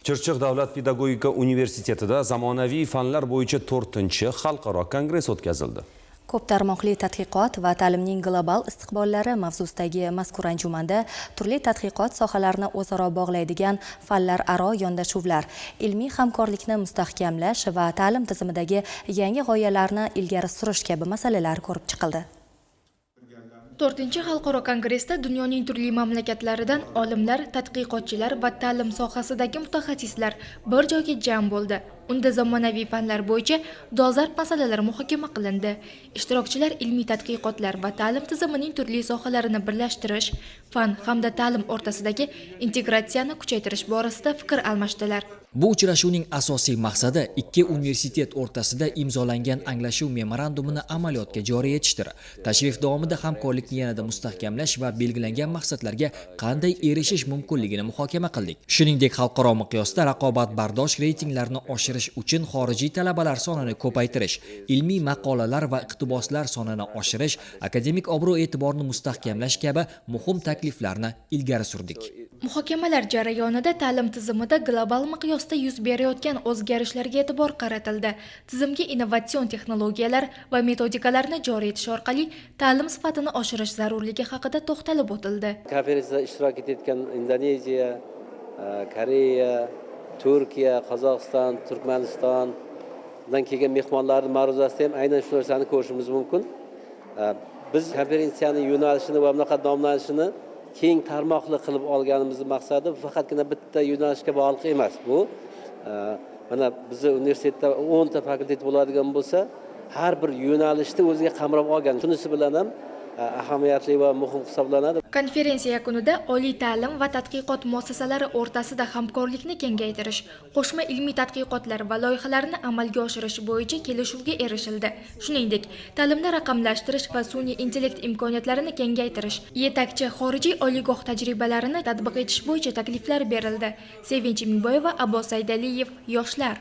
Chirchiq davlat pedagogika universitetida zamonaviy fanlar bo'yicha 4-xalqaro kongress o'tkazildi. Ko'p tarmoqli tadqiqot va ta'limning global istiqbollari mavzusidagi mazkur anjumanda turli tadqiqot sohalarini o'zaro bog'laydigan fanlararo yondashuvlar, ilmiy hamkorlikni mustahkamlash va ta'lim tizimidagi yangi g'oyalarni ilgari surish kabi masalalar ko'rib chiqildi. 4-xalqaro kongressda dunyoning turli mamlakatlaridan olimlar, tadqiqotchilar va ta'lim sohasidagi mutaxassislar bir joyga jam bo'ldi. Unda zamonaviy fanlar bo'yicha dolzarb masalalar muhokama qilindi. Ishtirokchilar ilmiy tadqiqotlar va ta'lim tizimining turli sohalarini birlashtirish, fan hamda ta'lim o'rtasidagi integratsiyani kuchaytirish borasida fikr almashdilar. Bu uchrashuvning asosiy maqsadi ikki universitet o'rtasida imzolangan anglashuv memorandumini amaliyotga joriy etishdir. Tashrif davomida hamkorlikni yanada mustahkamlash va belgilangan maqsadlarga qanday erishish mumkinligini muhokama qildik. Shuningdek, xalqaro miqyosda raqobatbardosh reytinglarni oshirish uchun xorijiy talabalar sonini ko'paytirish, ilmiy maqolalar va iqtiboslar sonini oshirish, akademik obro'-e'tiborni mustahkamlash kabi muhim takliflarni ilgari surdik. Muhokamalar jarayonida ta'lim tizimida global miqyosda yuz berayotgan o'zgarishlarga e'tibor qaratildi. Tizimga innovatsion texnologiyalar va metodikalarni joriy etish orqali ta'lim sifatini oshirish zarurligi haqida to'xtalib o'tildi. Konferensiyada ishtirok etayotgan Indoneziya, Koreya, Turkiya, Qozog'iston, Turkmanistondan kelgan mehmonlarni ma'ruzasida ham aynan shu narsani ko'rishimiz mumkin. Biz konferensiyani yo'nalishini va bunaqa nomlanishini keng tarmoqli qilib olganimizni maqsadi faqatgina bitta yo'nalishga bog'liq emas. Bu mana bizni universitetda 10 ta fakultet bo'ladigan bo'lsa, har bir yo'nalishni o'ziga qamrab olgan. Shunisi bilan ham ahamiyatli va muhim hisoblanadi. Konferensiya yakunida oliy ta'lim va tadqiqot muassasalari o'rtasida hamkorlikni kengaytirish, qo'shma ilmiy tadqiqotlar va loyihalarni amalga oshirish bo'yicha kelishuvga erishildi. Shuningdek, ta'limni raqamlashtirish va sun'iy intellekt imkoniyatlarini kengaytirish, yetakchi xorijiy oliygoh tajribalarini tatbiq etish bo'yicha takliflar berildi. Sevinch Mingboyeva, Abbos Saydaliyev, "Yoshlar".